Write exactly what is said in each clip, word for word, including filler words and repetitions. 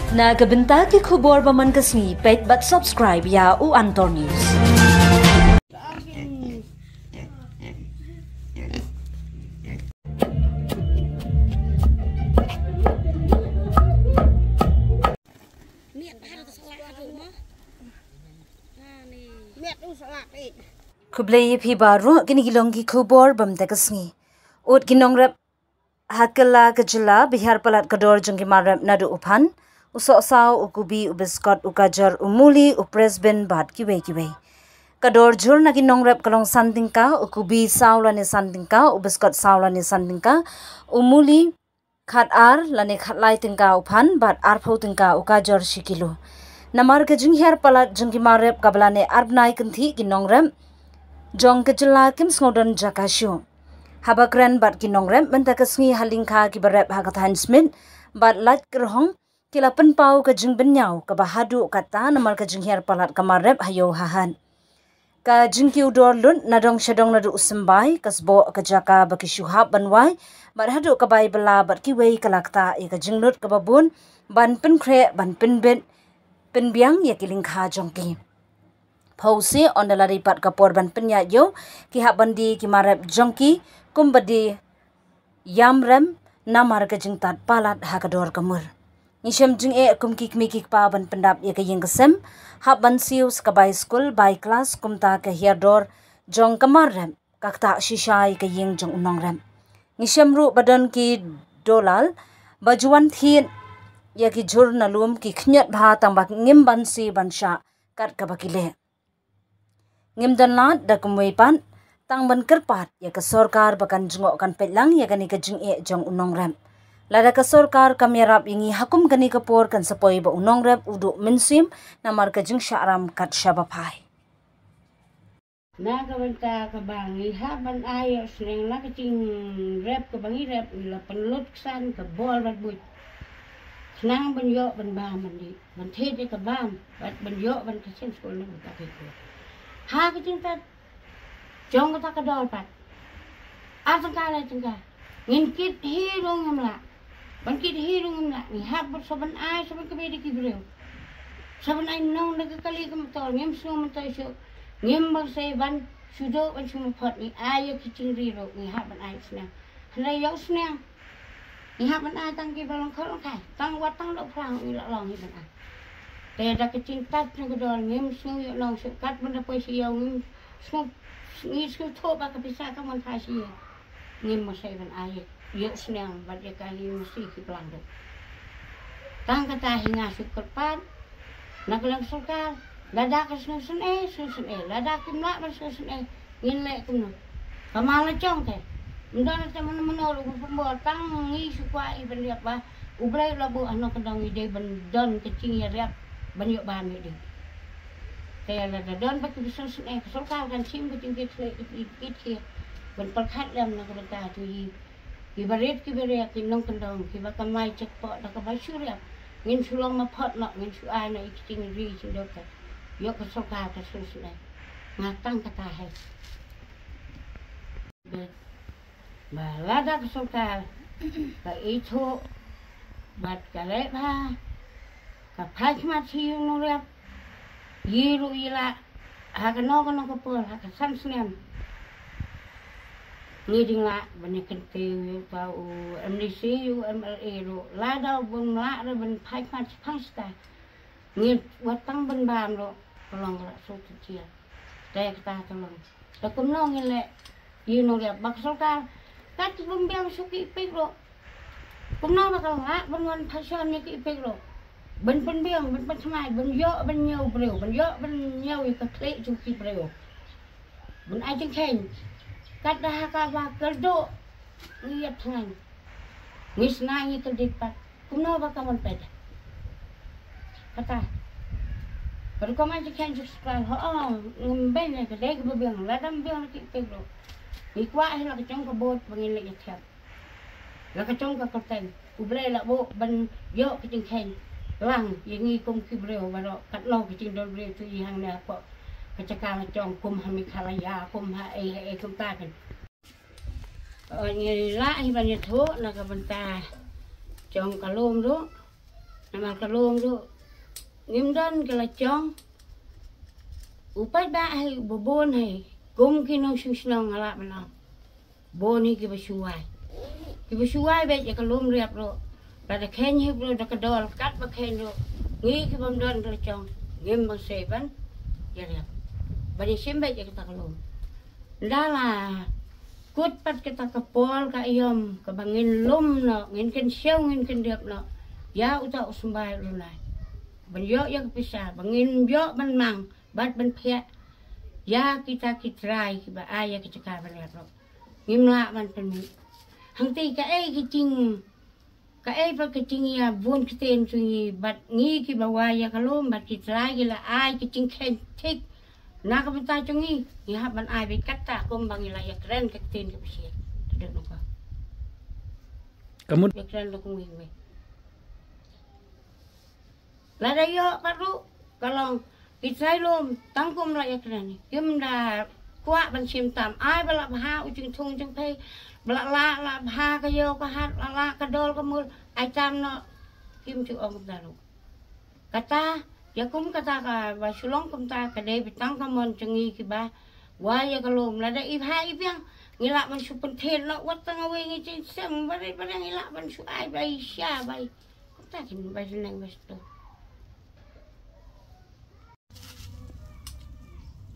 Na ka bynta ki khubor ba man ka sngi, peit bad subscribe ïa u Antor News. Khublei ïa phi baroh, kine ki long ki khubor bym te ka sngi. Ud ki nongrep ha kylla ka jylla ba hiar palat ka dor jong ki mar rep naduh u phan. U sohsaw, u kubi, u biskot, u kajor, u muli, u pressbin bad kiwei kiwei. Ka dor jhur na ki nongrep ka long san tyngka, u kubi saw lane san tyngka, u biskot saw lane san tyngka, u muli khat ar lane khat lai tyngka u phan bad arphew tyngka u kajor shi kilo. Namar ka jinghiar palat jong ki mar rep kaba lane ar bnai kynthih ki nongrep jong ka jylla kim sngewdon jaka shuh. Haba kren bad ki nongrep mynta ka sngi ha lyngkha kiba rep ha ka thaiñ Smit bad Laitkyrhong, ki la pynpaw ka jingbynñiaw kaba haduh katta namar ka jinghiar palat ka mar rep ha ïew ha hat. Ka jingkiew dor lut na dong sha dong naduh u symbai, ka sboh ka jaka ba ki shu hap ban wai bad haduh ka bai bylla bad kiwei ka la ktah ïa ka jinglut kaba bun ban pynkhreh, ban pynbit pynbiang ïa ki lyngkha jong ki. Phewse, ynda la dei pat ka por ban pynïaid ïew, ki hap ban die ki mar rep jong ki kumba die ïam rem namar ka jingtad palat ha ka dor ka mur. Ngi shem jingeh kum ki kmie ki kpa ban pyndap ïa ka ïing ka sem, hap ban siew sa ka bai skul, bai klas, kumta ka hiar dor jong ka mar rep ka ktah shisha ïa ka ïing jong u nongrep. Ngi shem ruh ba don ki dolal ba ju wan thied ïa ki jhur na lum, ki khñiot bha tang ba ngim banse ban shah kat kaba ki leh. Ngim don lad da kumwei pat tang ban kyrpad ïa ka sorkar ba kan jngoh kan peit lang ïa kane ka jingeh jong u nongrep. Lada ka sorkar kam ïarap ïa ngi ha kum kane ka por, kan sa poi ba u nongrep u duh mynsiem namar ka jingshah ram kat shaba phai. Na ka bynta kaba ngi hap ban ai ïohsneng na ka jingrep kaba ngi rep, ngi la pynlut ksan ka bor bad buit. Khnang ban ïoh ban bam ban dih, ban thied ïa ka bam bad ban ïoh ban ka seng skul na ka bynta ki khun. Ha ka jingtad jong kata ka dor pat, ar tyngka lai tyngka, ngin kit hi ruh ngim lah. Ban kit hi ruh ngim lah. Ngi hap ban sa ban ai, sa ban kbit da ki briew, sa ban ai nong da ka kali ka motor, ngim sngew myntoi shuh. Ngim banse ban shu duh ban shu mapot, ngi ai ïa ki chingri ruh ngi hap ban ai sneng. Hynrei ïohsneng ngi hap ban ai tang kiba long khot long khai, tang wat tang dohphrang ngi lah long hi ban ai. Te da ka jingtad jong ka dor ngim sngew ïoh nong shuh, kat ban da poi sha ïew ngim sngew, ngi sngew thoh ba ka pisa kam wan phai sha ïew. Ngim masi ban ai ïohsneng bad ïa ka hi masi ki plang duk. Tang kata hi nga shu kyrpad na ka liang sorkar, lada ka sngewsynei, sngewsynei, lada kim lah ban sngewsynei, ngin leh kumno? Ka mal la jong te. Ym don te mano mano ruh ba pynbor, tang ngi shu kwah i ban ïap ba U Blei u la buh ha nongkyndong, ngi dei ban don ka jingïarap ban ïoh bam ïa u. Te lada don ba ki ba sngewsynei, ka sorkar kan shim ka jingkitkhlieh, ka jingkitkhlieh ban pyrkhat lem na ka bynta tu i ki barit ki baria, ki nongkyndong kiba kamai jackpot da kaba shu ïap. Ngin shu long mapot noh, ngin shu ai noh i ki jingri jingduk ka. Ïoh ka sorkar ka sngewsynei. Nga tang kata hi. Ba lada ka sorkar ka ithuh bad ka leh bha, ka phai khmat sha u nongrep, ïa ruh ïa lah ha kano kano ka por, ha ka san snem. Ngi dang lah ban ïa kyntiew ïa uta u M D C, u M L A ruh, lada u bym lah ruh ban phai khmat shaphang shatai, ngi wat tang ban bam ruh ka long ka la shu tjia. Te kata ka long. Te kumno ngin leh ïa u nongrep ba ka sorkar kat bym biang shuh ki ipik ruh. Kumno ba ka lah ban wan phashon ïa ki ipik ruh, ban pynbiang, ban pynthymmai, ban ïoh ban ñiew briew, ban ïoh ban ñiew ïa ka khlieh jong ki briew, ban ai jingkheiñ. Kat da ha kaba kyrduh ngi ïap thngan, ngi sna ngi kyrdit pat. Kumno ba ka mon peit kata? Ka rukom ai jingkheiñ jong ka sorkar, ho, ngim beiñ ïa ka dei kaba biang, lada ym biang na ki ipik ruh. Ngi kwah hi la ka jong ka bud ba ngin leit ïa thep, la ka jong ka kyrteng. U Blei la buh ban ïoh ka jingkheiñ lang ïa ngi kum ki briew baroh, katno ka jingdon briew tu i hangne hapoh ka jaka la jong, kum ha Meghalaya, kum ha ei ha ei kumta kan. Ngi lah hi ban ïathuh na ka bynta jong ka lum ruh. Namar ka lum ruh ngim don ka la jong. U paidbah hi u ba bun hi, kum ki nongshong shnong nga lah ban ong. Bun hi ki ba shu wai. Ki ba shu wai beit ïa ka lum riap ruh. Ba da kheiñ hi ruh da ka dol, kat ba kheiñ ruh. Ngi ki bym don ka la jong, ngim bang sei ban ïa riap. Ba da shim beit ïa kata ka lum. Nda la kut pat kata ka por ka aïom kaba ngin lum noh, ngin kynshew, ngin kyndep noh ïa uta u symbai u Lun Ai. Ban ïoh ïa ka pisa ba ngin ïoh ban mang bad ban phiah ïa kita ki trai kiba ai ïa ka jaka ban ïaroh. Ngim lah ban pynmih. Hangtei kaei ka jing, kaei pat ka jingïabun ktien jong ngi bad ngi kiba wai ïa ka lum bad ki trai ki la ai ka jingkheiñ thik na ka bynta jong ngi. Ngi hap ban ai beit kata kumba ngi la ïakren ka ktien kaba shisha. Ka dei nangta. Ka mut ïakren da kumwei kumwei. Lada ïoh pat ruh ka long ki trai lum tang kum la ïakren, kim da kwah ban shim tam. Ai ba la bha u jingthung jingpei, ba la lah, la bha ka ïew ka hat, la lah ka dol ka mul, ai tam noh. Kim ju ong kumta ruh. Kata, ïa kum kata kaba shu long kumta ka dei beit tang ka mon jong ngi kiba wai ïa ka lum. Lada i bha i biang, ngi lah ban shu pynthied noh wat tang awei ngi jingshem, ba dei ba dei ngi lah ban shu ai ba i sha ba i. Kumta kin ba i neng ba shu.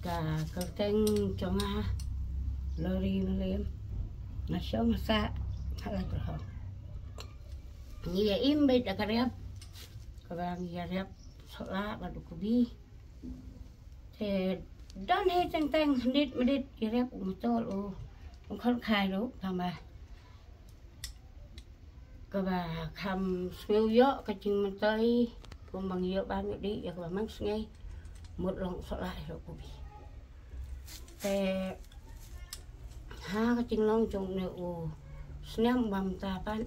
Ka kyrteng jong nga Lori Mylliem. Nga shong nga sah ha Laitumkhrah. Ngi ïa im beit da ka riap, kaba ngi ïa riap sohlah bad u kubi. Te don hi teng teng, hynrei mynta ïa riap u mutol u, u khot khai ruh kaba, kaba kham sngew ïoh ka jingmyntoi kumba ngi ïoh ba ngi dih ïa kaba mang sngew. Mut long sohlah ïa u kubi. Te ha ka jinglong jong une u snem ba mynta pat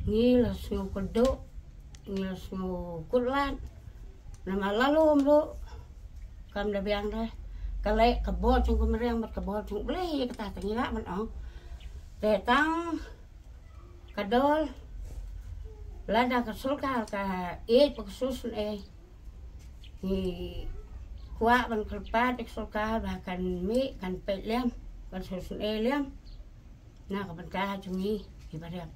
ngi la sngew kyrduh, ngi la sngew kut lad. Namar la lum ruh kam da biang de. Ka leh ka bor jong ka mariang bad ka bor jong U Blei ïa kata te ngi lah ban ong. Te tang ka dol, lada ka sorkar ka ïeit bad ka sngewsynei, ngi kwah ban kyrpad ïa ka sorkar ba kan mih, kan peit lem, kan sngewsynei lem na ka bynta jong ngi kiba riap.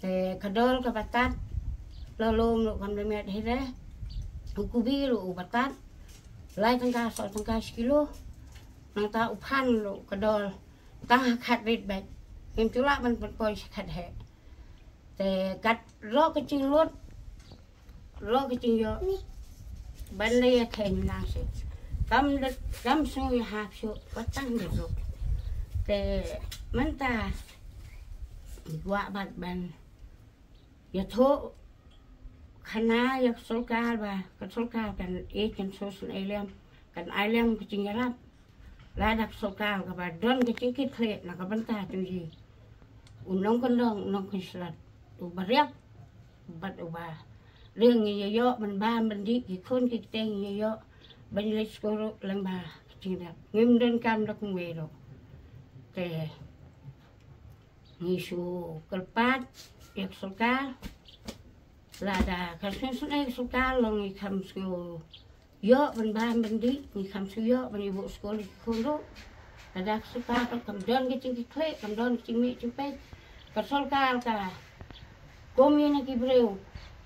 Te ka dol kaba tad, la lum ruh kam da miat hi re. U kubi ruh uba tad, lai tyngka saw tyngka shi kilo. Nangta u phan ruh ka dol tang ha khatrit beit. Ngim ju lah ban pynpoi sha khatheh. Te kat ruh ka jinglut, ruh ka jingïoh ban leh ïa kheiñ nang seh. Kam da, kam sngew ïahap shuh wat tang da ruh. Te mynta ngi kwah bad ban ïathuh khana ïa ka sorkar ba ka sorkar kan ïeit, kan sngewsynei lem, kan ai lem ka jingïarap. Lada ka sorkar kaba don ka jingkitkhlieh na ka bynta jong ngi, u nongkyndong, u nongkynshlur, uba riap bad uba riang, ngi ïa ïoh ban bam ban dih, ki khun ki kti ngi ïa ïoh ban leit skul ruh lyngba ka jingriap. Ngim donkam da kumwei ruh. Te ngi shu kyrpad ïa ka sorkar. Lada ka sngewsynei ka sorkar, long ngi kham sngew ïoh ban bam ban dih, ngi kham sngew ïoh ban ïa buh skul ïa ki khun ruh. Lada ka sorkar kam don ka jingkitkhlieh, kam don ka jingmih jingpeit, ka sorkar ka kum ïa na ki briew,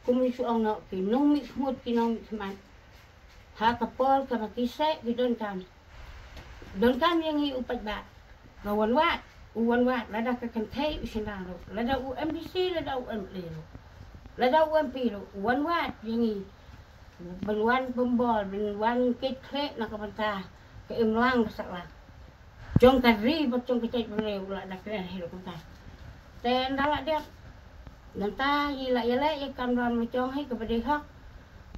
kum ïa shu ong noh, ki nongmihkhmut, ki nongmihkhmat. Ha ka por kaba ki seh ki donkam, donkam ïa ngi u paidbah. Nga wan wad, u wan wad, lada ka kynthei u shynrang ruh, lada u MDC, lada u MLA ruh, lada u MP ruh, u wan wad ïa ngi ban wan pynbor, ban wan kit khlieh na ka bynta ka imlang ka sahlang jong ka ri bad jong ka jaitbynriew, u la da kren hi ruh kumta. Te ynda la dep, nangta ngi la ïaleh ïa ka kamram la jong hi kaba dei hok.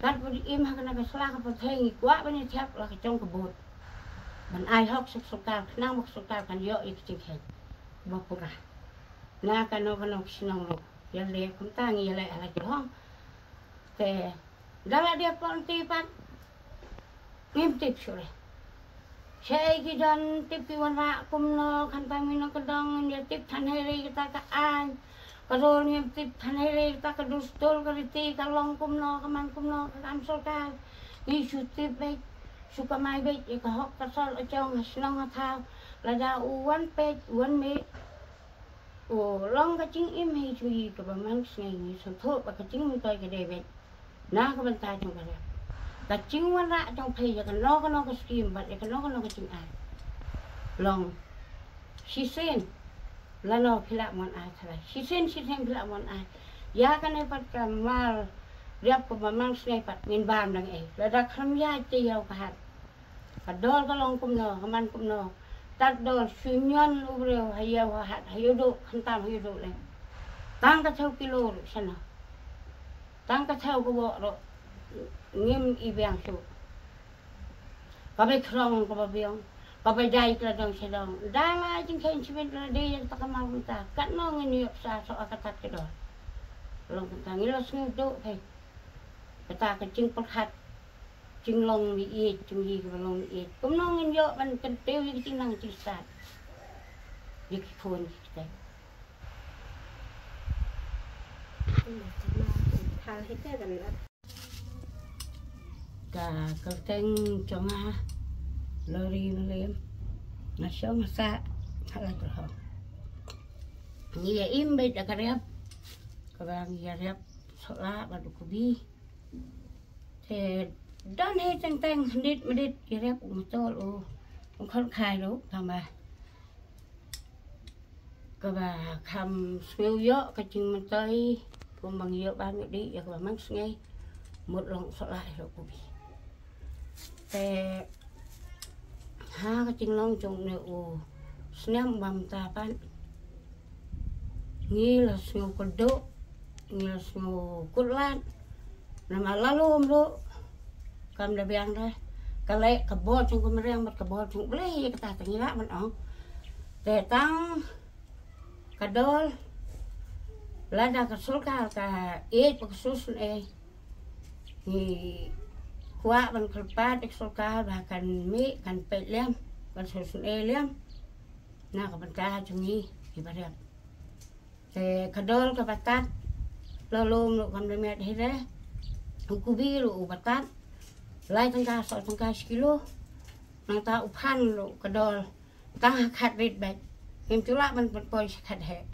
Katba dei im ha kane ka sla ka pyrthei, ngi kwah ban ïa thep la ka jong ka vote ban ai hok sha ka sorkar, khnang ba ka sorkar kan ïoh ïa ka jingkheiñ ba pura na kano kano ka shnong ruh. Ïaleh kumta ngi ïaleh ha la jong. Te ynda la dep pynti pat, ngim tip shuh re. Shaei ki don tip ki wanrah kumno, khamtam ngi nongkyndong ngin ïa tip than hei re kata ka aiñ. Ka rol ngim tip than hei re, ta ka dustur ka riti ka long kumno, ka man kumno, ka kam sorkar. Ngi shu tip beit, shu kamai beit ïa ka hok ka sol ka jong ha shnong ha thaw. Lada u wan peit, u wan mih, u long ka jingim hi shu hi kaba man ka sngi, ngi sngewthuh ba ka jingmyntoi ka dei beit na ka bynta jong ka rep. Ka jingwanrah jong phi ïa kano kano ka skim bad ïa kano kano ka jingai, long shisien lano phi lah mon ai thalai, shisien shisien phi lah mon ai. Ïa kane pat ka mar riap kaba man ka sngi pat ngin bam dang ei. Lada khlem ïaid te ïa u ka hat, ka dor ka long kumno, ka man kumno. Tad dor shu ñion u briew ha ïew ha hat, ha ïew duh khamtam, ha ïew duh lem. Tang ka thew kilo ruh shano, tang ka thew ka wok ruh ngim i biang shuh. Kaba khrong kaba biang, kaba jai ka la dong sha dong. Da la jingkheiñ shibit la dei ïa kata ka mar mynta. Katno ngin ïoh pisa soh ïa kata ka dor. Long kata ngi la sngewduh phi. Kata ka jingpyrkhat, jinglong mi ïeit, jinghi kaba long mi ïeit. Kumno ngin ïoh ban kyntiew ïa ki jingnang jingstad ïa ki khun ki kti. Ka kyrteng jong nga Lori Mylliam. Nga shong ha Sah, ha Laitumkhrah. Ngi ïa im beit da ka riap, kaba ngi ïa riap sohlah bad u kubi. Te don hi teng teng, hadien hadien ïa riap u mutol u, u khonkhai ruh tang ba kaba kham sngew ïoh ka jingmyntoi kumba ngi ïoh ban ïoh dih ïa kaba man ka sngi, mut long sohlah ïa u kubi. Te ha ka jinglong jong une u snem ba mynta pat ngi la sngew kyrduh, ngi la sngew kut lad. Namar la lum ruh kam da biang de. Ka leh ka bor jong ka mariang bad ka bor jong U Blei ïa kata te ngi lah ban ong. Te tang ka dor, lada ka sorkar ka ïeit bad ka sngewsynei, ngi kwah ban kyrpad ïa ka sorkar ba kan mih, kan peit lem, kan sngewsynei lem na ka bynta jong ngi kiba riap. Te ka dor kaba tad, la lum ruh kam da miat hi re. U kubi ruh uba tad, lai tyngka saw tyngka shi kilo. Nangta u phan ruh ka dor tang ha khat rit beit. Ngim ju lah ban pynpoi sha khat heh.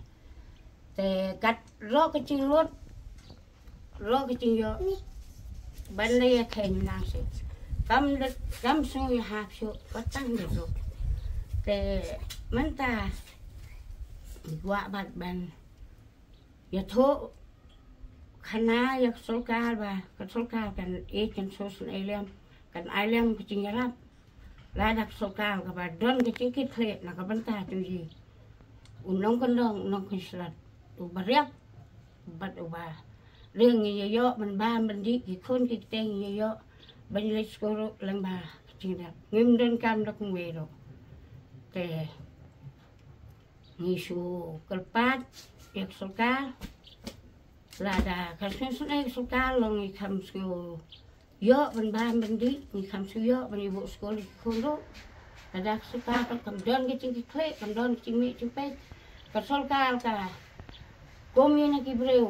Te kat ruh ka jinglut, ruh ka jingïoh ban leh ïa ka nang shisha. Kam da, kam sngew ïahap shuh, wat tang da ruh. Te mynta kwah bad ban ïathuh khana ïa ka sorkar ba ka sorkar kan ïeit, kan sngewsynei lem, kan ai lem ka jingïarap. Lada ka sorkar kaba don ka jingkitkhlieh na ka bynta jong ngi, u nongkyndong, u nongkynshlur, uba riap bad uba riang, ngi ïa ïoh ban bam ban dih, ki khun ki ktieh ngi ïa ïoh ban leit skul ruh lyngba ka jingriap. Ngim donkam da kumwei ruh. Te ngi shu kyrpad ïa ka sorkar. Lada ka sngewsynei ka sorkar, long ngi kham sngew ïoh ban bam ban dih, ngi kham sngew ïoh ban ïa buh skul ïa ki khun ruh. Lada ka sorkar pat kam don ka jingkitkhlieh, kam don ka jingmih jingpeit, ka sorkar ka kum ïa na ki briew,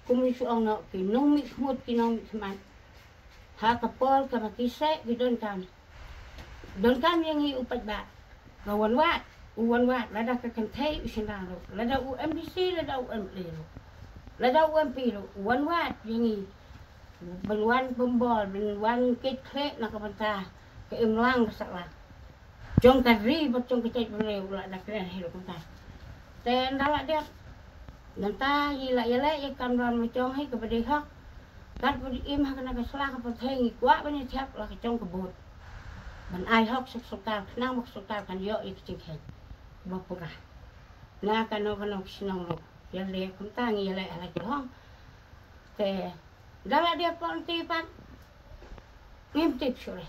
kum ïa shu ong noh, ki nongmihkhmut, ki nongmihkhmat. Ha ka por kaba ki seh ki donkam, donkam ïa ngi u paidbah. Ka wan wad, u wan wad, lada ka kynthei u shynrang ruh, lada u MDC, lada u MLA ruh, lada u MP ruh, u wan wad ïa ngi ban wan pymbor, ban wan kit khlieh na ka bynta ka imlang ka sahlang jong ka ri bad jong ka jaitbynriew, u la da kren hi ruh kumta. Te ynda la dep, nangta ngi la ïaleh ïa ka kamram la jong hi kaba dei hok. Katba dei im ha kane ka sla ka pyrthei, ngi kwah ban ïa thiah la ka jong ka vote ban ai hok sha ka sorkar, khnang ba ka sorkar kan ïoh ïa ka jingkheiñ ba pura na kano kano ka shnong ruh. Ïaleh kumta, ngi ïaleh ha la jong. Te ynda la dep pynti pat, ngim tip shuh re.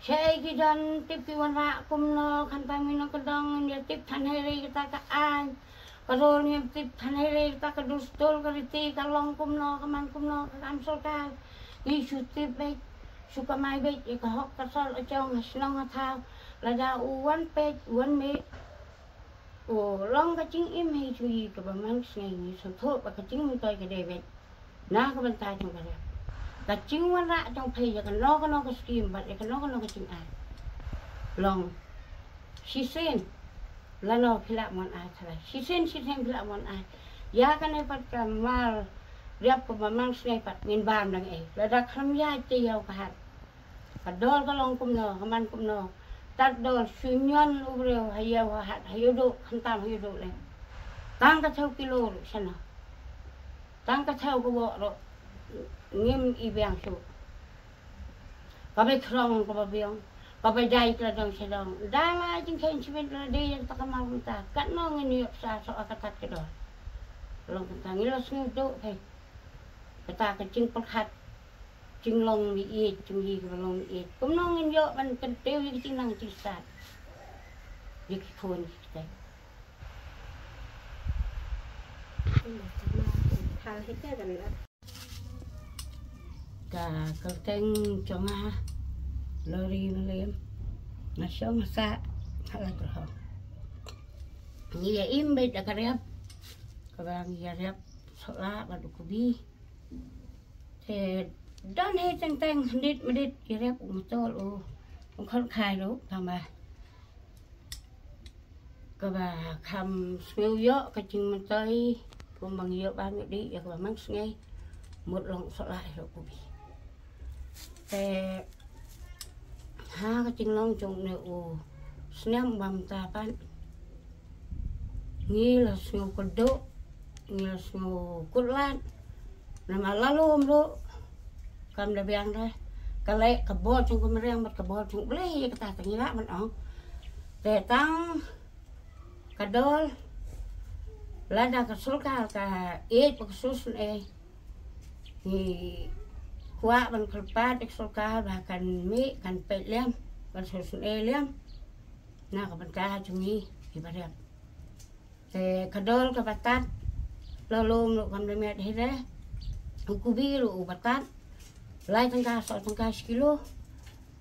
Shaei ki don tip ki wanrah kumno, khamtam ngi nongkyndong ngim ïa tip than hei re kata ka aiñ. Ka rol ngim tip than hei re kata ka dustur ka riti, ka long kumno, ka man kumno, ka kam sorkar. Ngi shu tip beit, shu kamai beit ïa ka hok ka sol ka jong ha shnong ha thaw. Lada u wan peit, u wan mih, U long ka jingim hi jong ngi kaba man ka sngi, ngi sngewthuh ba ka jingmyntoi ka dei beit na ka bynta jong ka riap. Ka jingwanrah jong phi ïa kano kano ka skim bad ïa kano kano ka jingai, long shisien lano phi lah mon ai tharai, shisien shisien phi lah mon ai. Ïa kane pat ka mar riap kaba man ka sngi pat ngin bam dang ei. Lada khlem ïaid te ïa u ka hat, ka dol ka long kumno, ka man kumno. Tad dol shu ñion u briew ha ïew ha hat, ha ïew duh khamtam, ha ïew duh lem. Tang ka thew kilo ruh shano, tang ka thew ka wok ruh ngim i biang shuh. Kaba khrong kaba biang, kaba jai ka la dong sha dong. Da la jingkheiñ shibit la dei ïa kata ka mar mynta, katno ngin ïoh sa soh ka tad ka dol. Long kumta ngi la sngewduh phi. Kata ka jingpyrkhat jinglong mi ïeit jong ngi kaba long mi ïeit. Kumno ngin ïoh ban kyntiew ïa ki jingnang jingstad ïa ki khun ki kti. Ka kyrteng jong nga Lori Mylliam. Nga shong ha sah ha Latrehong. Ngi ïa im beit da ka riap kaba ngi ïa riap sohlah bad u kubi. Te don hi teng teng, hynrei mynta ki riap u mutol u, u khon khai ruh tang ba kaba kham sngew ïoh ka jingmyntoi kumba ngi ïoh ba ngi dih ïa kaba man sngi mut long sohlah ïa u kubi. Te ha ka jinglong jong une u snem ba mynta pat ngi la sngew kyrduh, ngi la sngew kut lad. Namar la lum ruh kam da biang de. Ka leh ka bor jong ka mariang bad ka bor jong U Blei ïa kata, te ngi lah ban ong. Te tang ka dol, lada ka sorkar ka ïeit bad ka sngewsynei, ngi kwah ban kyrpad ïa ka sorkar ba kan mih, kan peit lem, ban sngewsynei lem na ka bynta jong ngi kiba riap. Te ka dol kaba tad, la lum ruh kam da miat hi de. U kubi ruh uba tad, lai tyngka saw tyngka shi kilo.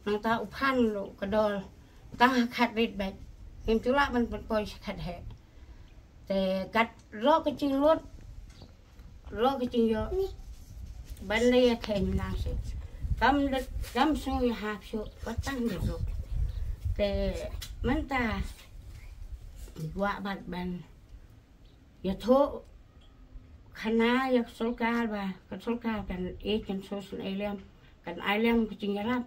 Nangta u phan ruh ka dol tang ha khatrit beit, ngim ju lah ban pynpoi sha khatheh. Te kat ruh ka jinglut, ruh ka jingïoh ban leit ïa kheiñ mynta shi, kam da, kam sngew ïahap shuh, wat tang da ruh. Te mynta kwah bad ban ïathuh khana ïa ka sorkar ba ka sorkar kan ïeit, kan sngewsynei lem, kan ai lem ka jingïarap.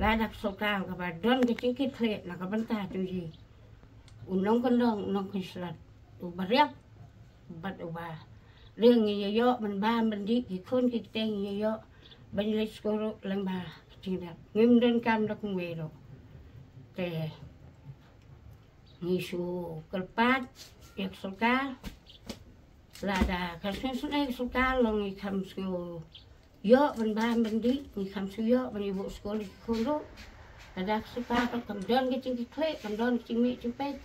Lada ka sorkar kaba don ka jingkitkhlieh na ka bynta jong ngi, u nongkyndong u nongkynshlur, uba riap bad uba riang, ngi ïa ïoh ban bam ban dih, ki khun ki kti ngi ïa ïoh ban leit skul ruh lyngba ka jingriap. Ngim donkam da kumwei ruh. Te ngi shu kyrpad ïa ka sorkar. Lada ka sngewsynei ka sorkar, long ngi kham sngew ïoh ban bam ban dih, ngi kham sngew ïoh ban ïa buh skul ïa ki khun ruh. Lada ka sorkar pat kam don ka jingkitkhlieh, kam don ka jingmih jingpeit,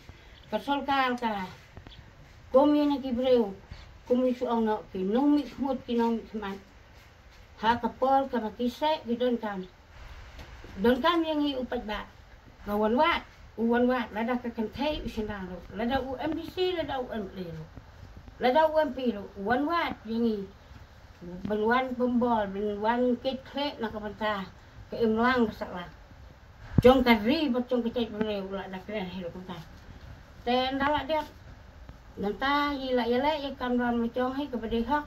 ka sorkar ka kum ïa na ki briew, kum ïa shu ong noh, ki nongmihkhmut ki nongmihkhmat. Ha ka por kaba ki seh ki donkam, donkam ïa ngi u paidbah, ka wan wad, u wan wad, lada ka kynthei u shynrang ruh, lada u MDC, lada u MLA ruh, lada u MP ruh, u wan wad ïa ngi ban wan pymbor, ban wan kit khlieh na ka bynta ka imlang ka sahlang jong ka ri bad jong ka jaitbynriew, u la da kren hi ruh kumta. Te ynda la dep, nangta ngi la ïaleh ïa ka kamram la jong hi kaba dei hok.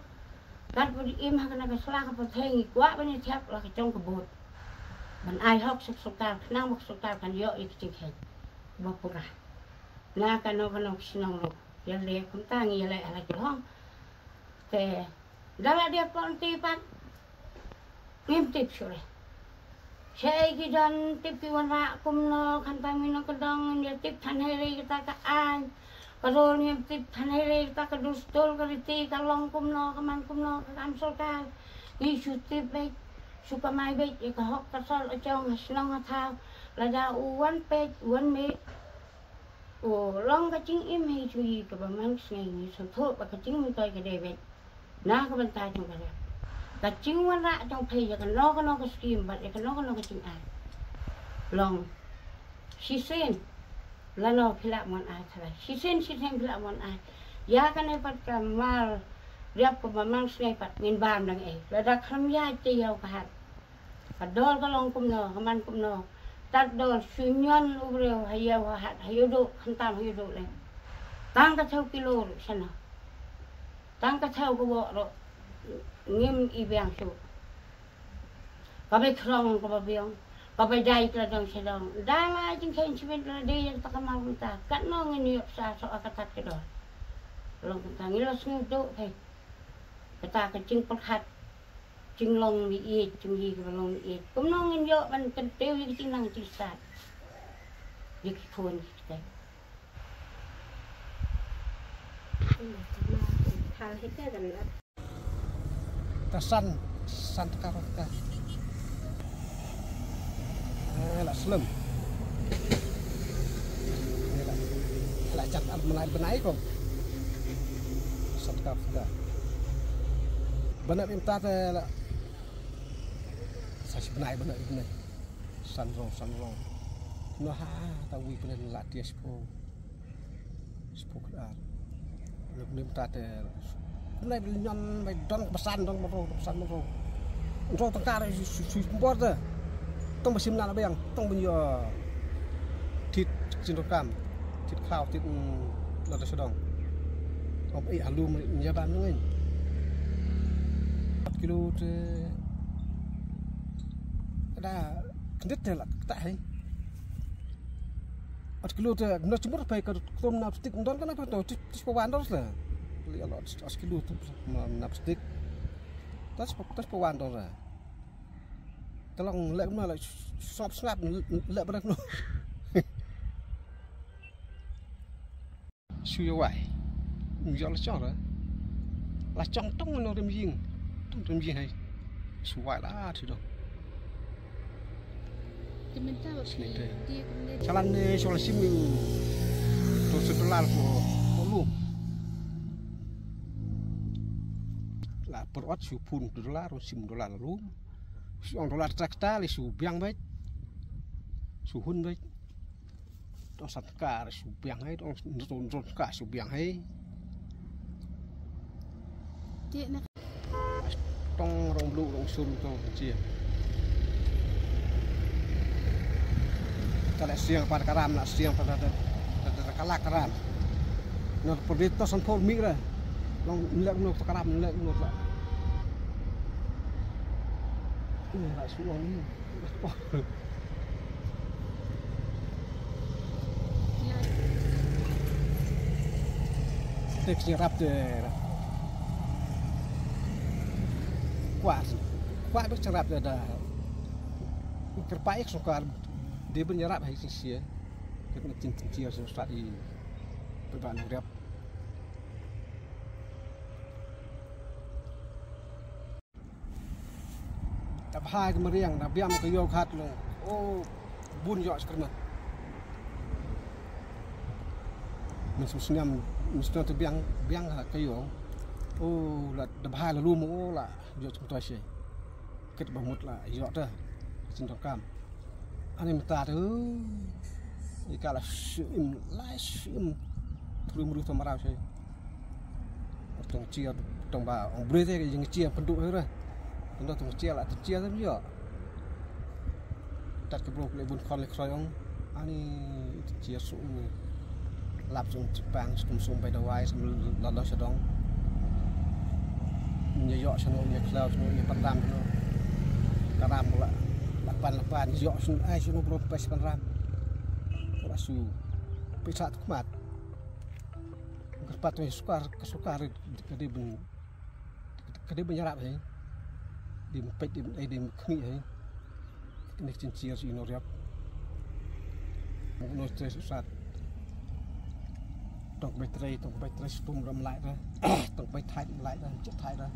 Katba dei im ha kane ka sla ka pyrthei, ngi kwah ban ïa thiah la ka jong ka bud ban ai hok sha ka sorkar, khnang ba ka sorkar kan ïoh ïa ka jingkheiñ ba pura na kano kano ka shnong ruh. Ïaleh kumta ngi ïaleh ha la jong. Te ynda la dep pynti pat, ngim tip shuh re. Shaei ki don tip ki wanrah kumno, khamtam ngi nongkyndong ngim ïa tip than hei re kata ka aiñ. Ka rul ngim tip than hei re kata ka dustur ka riti, ka long kumno, ka man kumno ka kam sorkar. Ngi shu tip beit, shu kamai beit ïa ka hok ka sor la jong ha shnong ha thaw. Lada u wan peit, u wan mih, u long ka jingim hi jong ngi kaba man ka sngi, ngi sngewthuh ba ka jingmyntoi ka dei beit na ka bynta jong ka riap. Ka jingwanrah jong phi ïa kano kano ka skim bad ïa kano kano ka jingai, long shisien Lano phi lah mon ai thalai. Shisien shisien phi lah mon ai. Ïa kane pat ka mar riap kaba man sngi pat ngin bam dang ei. Lada kham ïa te ïa ka hat. Ka dor ka long kumno, ka man kumno. Tat dor shu ñion u briew ha ïew ha hat, ha ïew duh, khamtam ha ïew duh lem. Tang ka thew kilo ruh shano. Tang ka thew ka wok ruh ngim i biang shuh. Kaba khrong kaba biang, kaba dai ka la dang sha dang. Da la jingkheiñ shibit la dei ïa kata ka mar mynta. Katno ngin ïoh sa soh ka tat ka dor. Long kumta ngi la sngew duh phi. Kata ka jingpyrkhat, jinglong mi ïeit, jinghi kaba long mi ïeit. Kumno ngin ïoh ban kyntiew ïa ki jingnang jingstad ïa ki khun ki kti. Ta san, san tyngka, tyngka. Eh, la slem. Eh, la, la jat ar bnai, bnai ko. San tyngka, tyngka. Bnai mynta te la. Sa shi bnai, bnai, bnai. San rong, san rong. Noh ha, ta wi pynleh la tia shiphew. Shiphew khyndai. Lok nim ta te. Nai bel ñion bai don ba san, don ba rong, ba san ba rong. Rong tang kar shu, shu, shu bor te. Tang ba shim na la biang, tang ba ñion. Tit jin rong kam. Tit khaw, tit, mm, la da sha dong. Om ei halu ñia ban ngai. Kilo te. Da, kendit te la, ta hai. At kilo te, na chumur pai ka tom na plastik, don kana pa to, tis, tis pa wan dor la. Li alo, at kilo tu, na, na plastik. Tas pa, tas pa wan dor la. Talong lek na la, sop sngap, lek berak no. Shu ïa wai. Ym ïoh la chong ra. La chong tong no rim jing. Tong rim jing hai. Shu wai la ti dong. Sini te. Chalan ne shu la sim ïa u. To se dollar ko, ko lu. La per ot shu pun dollar, sim dollar lu. Shu ong dollar trakta le shu biang bait. Shu hun bait. Tong san ka shu biang hai, tong, tong, tong ka shu biang hai. Tong rong blu rong sur tong chi. Ka la siang pa ka ram, la siang pa ka, ka, ka, ka la ka ram. Na perdit to san por mi ra. Long lek no ka ram, lek no la. Ini la su long ni. Te ki rap te. Kwah. Kwah bek rap te da. Kyrpad ik sukar. Dei ban ïarap ha i shisha. Kat na chin chin chia shisha i. Pynban rap. Da bha ka mariang, da biang ka ïew khat long. Oh, bun ïoh skrmat. Mynshem snem, mynshem te biang, biang ha ka ïew. Oh, la da bha la lum, oh, la ïoh skrmat shi. Kit ba mut la ïoh te. Ka jingdonkam. Ani mynta te, i ka la shim, la shim. Trum ru tong mraw shi. Tong chia, tong ba, ong briew te, jing chia pynduh re. Pynduh tong chia la, tong chia te ïoh. Tat ka bro le bun khon le khroi ong. Ani, tong chia su. Lap sum chipang, sum sum bai dawai, sum la la shadong. Nya ïoh shano, nya khlaw shano, nya patam shano. Karam pula. Lapan lapan, ïoh shano, ai shano bro, pes panram. Pula su. Pisa tu kmat. Kerpat tu sukar, ka sukar, ka dei bun. Ka dei ban ïarap hi. Dei ban peit, dei ban, dei ban khmih hi. Kane ka jingshir sha ino riap. Mo no stress u sat. Tang bai trei, tang bai trei stum ram lai ra. Tang bai thait lai ra, chet thait ra.